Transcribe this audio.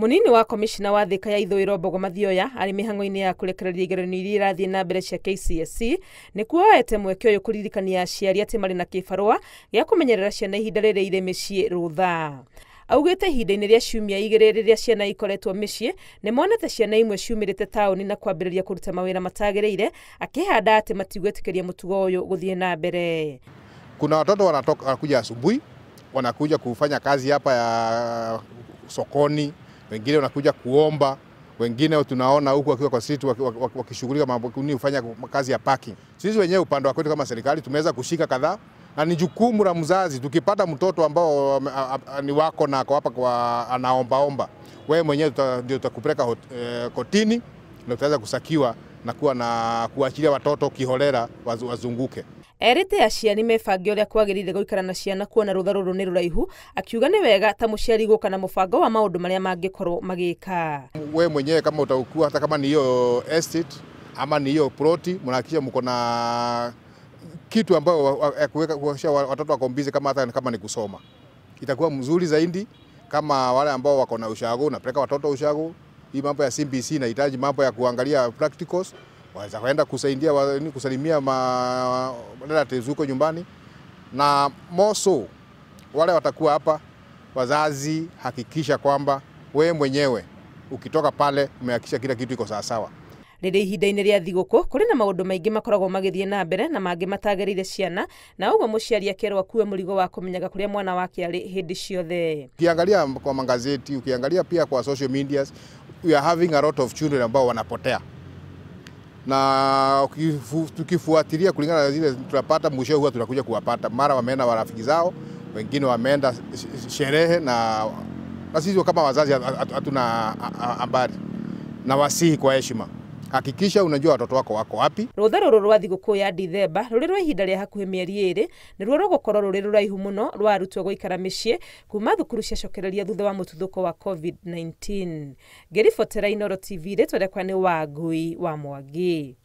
Munini wa komishina wa Thika ya Ithũĩro Mbogo Mathioya arĩ mĩhang'o-inĩ ya kũrekereria igeranio iria irathiĩ na mbere cia KCSE nĩkuo oete mweke ũyũ kũririkania aciari atĩ marĩ na kĩbarũa gĩa kũmenyerera ciana ihinda rĩrĩ irĩ mĩciĩ rũtha. Augĩte ihinda-inĩ rĩa ciumia igĩrĩ rĩrĩa ciana ikoretwo mĩciĩ nĩ monete ciana imwe ciumĩrĩte taũni na kwambĩrĩria kũruta mawĩra matagĩrĩire, akĩhanda atĩ matigwĩtĩkĩria mũtugo ũyũ gũthiĩ na mbere. Kuna watoto wanatoka wanakuja asubuhi, wanakuja kufanya kazi hapa ya sokoni, wengine wanakuja kuomba, wengine tunaona huku wakiwa kwa street wakishughulika mambo kufanya kazi ya parking. Sisi wenyewe upande wa kwetu kama serikali tumeweza kushika kadhaa, na ni jukumu la mzazi tukipata mtoto ambao ni wako na ako hapa kwa anaombaomba, wewe mwenyewe ndio utakupeleka kotini na utaweza kusakiwa na kuwa na kuachilia watoto kiholela wazunguke. Erĩte aciari mebange ũrĩa kwagĩrĩire gũikara na ciana kuona rũtha rũrũ nĩ rũraihu, akiuga nĩ wega ta mũciari gũka na mũbango wa maũndũ marĩa mangĩkorwo magĩka. We mwenyewe kama utakuwa hata kama ni hiyo estate ama ni hiyo ploti, mnahakikisha mko na kitu ambayo ya kuweka kuhakikisha watoto wako busy, kama hata kama ni kusoma. Itakuwa mzuri zaidi kama wale ambao wako na ushago, unapeleka watoto ushago. Hii mambo ya CBC inahitaji mambo ya kuangalia practicals, waweza kwenda kusaidia kusalimia ma relatives huko nyumbani. Na moso wale watakuwa hapa, wazazi hakikisha kwamba wewe mwenyewe ukitoka pale umehakikisha kila kitu iko sawa sawa. Rĩrĩ ihinda-inĩ rĩa thigũkũ kũrĩ na maũndũ maingĩ makoragwo magĩthiĩ na mbere na mangĩ matagĩrĩire ciana, na ũguo mũciari akerwo akue mũrigo wa kũmenyaga kũrĩa mwana wake arĩ hĩndĩ ciothe. Ukiangalia kwa magazeti, ukiangalia pia kwa social medias, we are having a lot of children ambao wanapotea. Na tukifuatilia kulingana na zile tunapata, mwisho huwa tunakuja kuwapata. Mara wameenda warafiki zao, wengine wameenda sherehe, na sisi kama wazazi hatuna habari. Na wasihi kwa heshima, hakikisha unajua watoto wako wako wapi. Rũtha rũrũ rwa thigũkũ ya Dithemba rũrĩ rwa ihinda rĩa hakuhĩ mĩeri ĩrĩ nĩruo rũgũkorwo rũrĩ rũraihu mũno rwa arutwo gũikara mĩciĩ kuma thukuru ciacokereria thutha wa mũtuthũko wa COVID-19. Ngĩribotera Inooro TV, rĩtwa rĩakwa nĩ Wangui wa Mwangi.